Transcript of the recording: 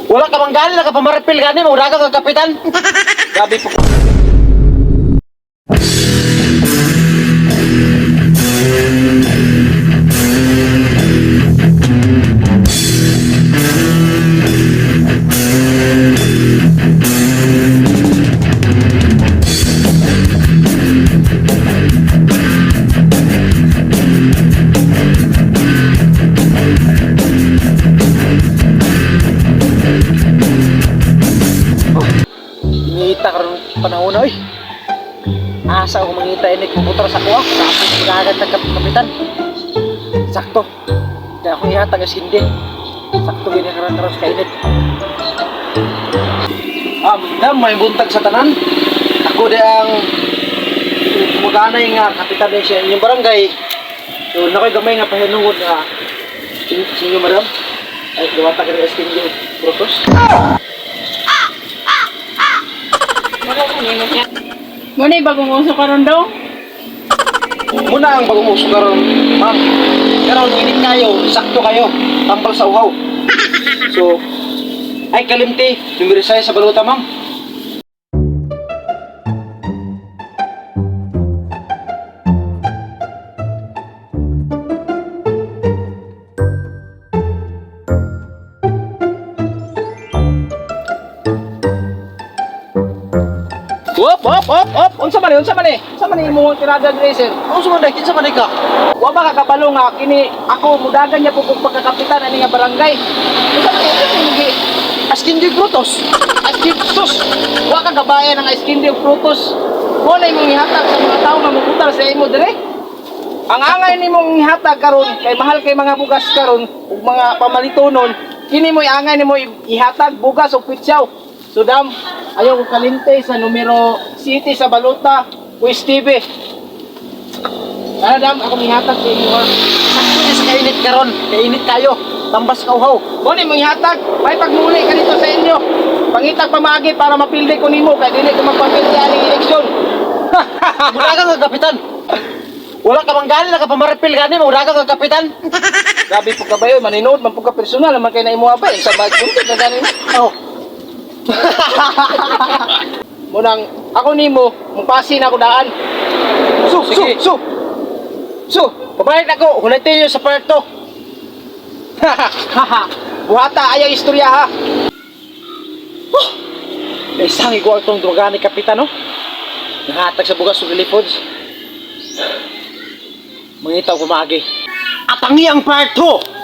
Wala ka bang gani, nakapamaripil gani, mauraga ka kapitan. Grabe po. Ngita karon panahon na oy. Asa ako mangita ini kubutar sa kuha. Tapos magagat na kapitan. Sakto. Kaya akong ihatag as hindi. Sakto gini karon karon sa kainit. Ah, madam, may buntag sa tanan. Ako di ang muganay nga kapitan din sa inyong barangay. So, nakoy gamay nga pahinungod nga sa inyo, madam. Ay, duwata ka ng SKND Protos. Muna yung bagong uso karon daw. Muna ang bagong uso karon, ma'am. Karon init kayo, sakto kayo, tambal sa uhaw. So, ay kalimti, numero 6 sa baluta, ma'am. Op, op, op, op. Unsa man ni? Unsa man ni? Unsa man ni imong tirada diri, sir? Unsa man dai, kinsa man dai ka? Wa ba ka kabalo nga kini ako mudagan niya po kung pagkakapitan ani nga barangay. Unsa man ni? Unsa man ni? Askin di Brutus. Ice sus. Wa ka kabayan ang ice candy ug prutos. Mo na imong ihatag sa mga tawo nga mubutar sa imo dire. Ang angay nimong ihatag karon kay mahal kay mga bugas karon ug mga pamalitonon, kini mo'y angay nimo ihatag bugas ug pitsaw. So dam, ayaw ko kalinte sa numero city sa Baluta, West TV. Tara dam, ako ihatag sa imo ha. Sakto ni sa kainit karon, kainit kayo, tambal sa uhaw. Mo ni mong ihatag, may pagmuli ka dito sa inyo. Pangitag pamaagi para mapildi ko nimo kay dili ko magpapildi aning eleksyon. Muraga ka kapitan. Wala ka bang gani, nakapamaripil gani, mauraga ka kapitan. Grabe po kabayo, maninood man po ka personal naman kay na imo ba sa bag kunti na gani. Oh, Munang ako nimo, mupasi na ako daan. su, su, Sige. su. Su, pabalik ako, hunay sa parto. Buhata ayaw istorya ha. Isang igual tong dumaga ni Kapitan, no? Nangatag sa bugas ug lipods. Mangitaw kumagi. Atangi ang parto!